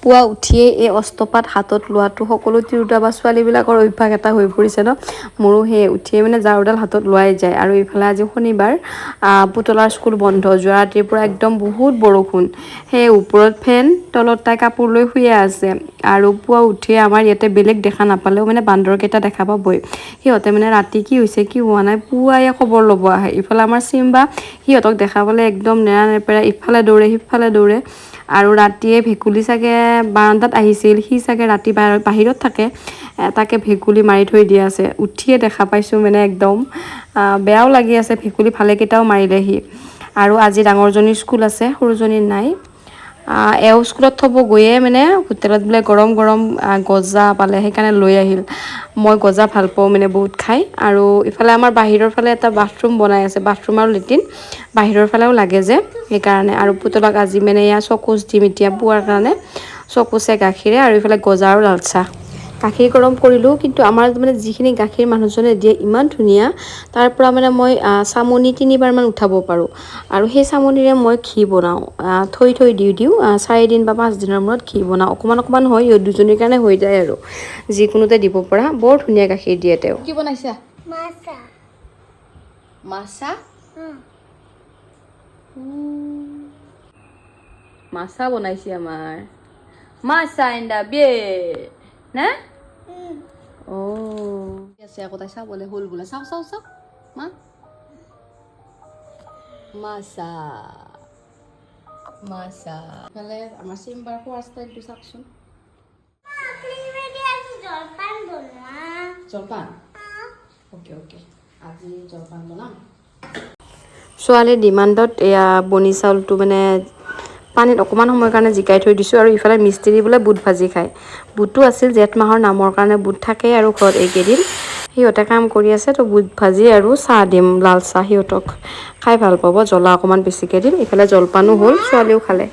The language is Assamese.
পুৱা উঠিয়েই এই অস্তপাত হাতত লোৱাটো সকলো তিৰোতা বা ছোৱালীবিলাকৰ অভ্যাস এটা হৈ পৰিছে ন। মোৰো সেই উঠিয়ে মানে ঝাৰুডাল হাতত লোৱাই যায়। আৰু ইফালে আজি শনিবাৰ, পুতলাৰ স্কুল বন্ধ। যোৱা ৰাতিৰ পৰা একদম বহুত বৰষুণ। সেই ওপৰত ফেন, তলত তাই কাপোৰ লৈ শুয়ে আছে। আৰু পুৱা উঠিয়ে আমাৰ ইয়াতে বেলেগ দেখা নাপালেও মানে বান্দৰকেইটা দেখা পাবই। সিহঁতে মানে ৰাতি কি হৈছে কি হোৱা নাই পুৱাই খবৰ ল'ব আহে। ইফালে আমাৰ চিম্বা সিহঁতক দেখা পালে একদম নেৰা নেপেৰা ইফালে দৌৰে সিফালে দৌৰে। আৰু ৰাতিয়ে ভেকুলী চাগে বাৰাণ্ডাত আহিছিল, সি চাগে ৰাতি বাহিৰত থাকে, তাকে ভেকুলী মাৰি থৈ দিয়া আছে। উঠিয়ে দেখা পাইছোঁ মানে একদম বেয়াও লাগি আছে, ভেকুলী ভালেকেইটাও মাৰিলে সি। আৰু আজি ডাঙৰজনীৰ স্কুল আছে, সৰুজনীৰ নাই। এওঁ স্কুলত থ'ব গৈয়ে মানে হোটেলত বোলে গৰম গৰম গজা পালে, সেইকাৰণে লৈ আহিল। মই গজা ভাল পাওঁ মানে বহুত খাই। আৰু ইফালে আমাৰ বাহিৰৰ ফালে এটা বাথৰুম বনাই আছে, বাথৰুম আৰু লেট্ৰিন বাহিৰৰ ফালেও লাগে যে, সেইকাৰণে। আৰু পুতলাক আজি মানে এয়া চকোচ দিম এতিয়া পোৱাৰ কাৰণে, চকোচে গাখীৰে। আৰু ইফালে গজা আৰু লাল চাহ। গাখীৰ গৰম কৰিলোঁ, কিন্তু আমাৰ মানে যিখিনি গাখীৰ মানুহজনে দিয়ে ইমান ধুনীয়া, তাৰ পৰা মানে মই চামনি তিনিবাৰমান উঠাব পাৰোঁ। আৰু সেই চামনিৰে মই ঘি বনাওঁ, থৈ থৈ দি দিওঁ, 4 দিন বা 5 দিনৰ মূৰত ঘি বনাওঁ। অকণমান অকণমান হয়, ইহঁত দুজনীৰ কাৰণে হৈ যায় আৰু যিকোনোতে দিব পৰা বৰ ধুনীয়া গাখীৰ দিয়ে তেওঁ। কি বনাইছা? মাছা। মাছা। মাছা বনাইছে আমাৰ, মাছা ইন the bed না। অ' আছে আকৌ তাই চাবলৈ হ'ল বোলে। চাওঁ চাওঁ চাওঁ মা, মাছা মাছা। ইফালে আমাৰ চিম্বাৰ খোৱাৰ ষ্টাইলটো চাওকচোন। জলপান বনোৱা। জলপান, অ'কে অ'কে, আজি জলপান বনাম। ছোৱালীৰ ডিমাণ্ডত এয়া বনি চাউলটো মানে পানীত অকণমান সময়ৰ কাৰণে জিকাই থৈ দিছোঁ। আৰু ইফালে মিস্ত্ৰী বোলে বুট ভাজি খায়। বুটো আছিল, জেঠ মাহৰ নামৰ কাৰণে বুট থাকেই আৰু ঘৰত। এইকেইদিন সিহঁতে কাম কৰি আছে, তো বুট ভাজি আৰু চাহ দিম, লাল চাহ। সিহঁতক খাই ভাল পাব, জ্বলা অকণমান বেছিকৈ দিম। ইফালে জলপানো হ'ল, ছোৱালীও খালে।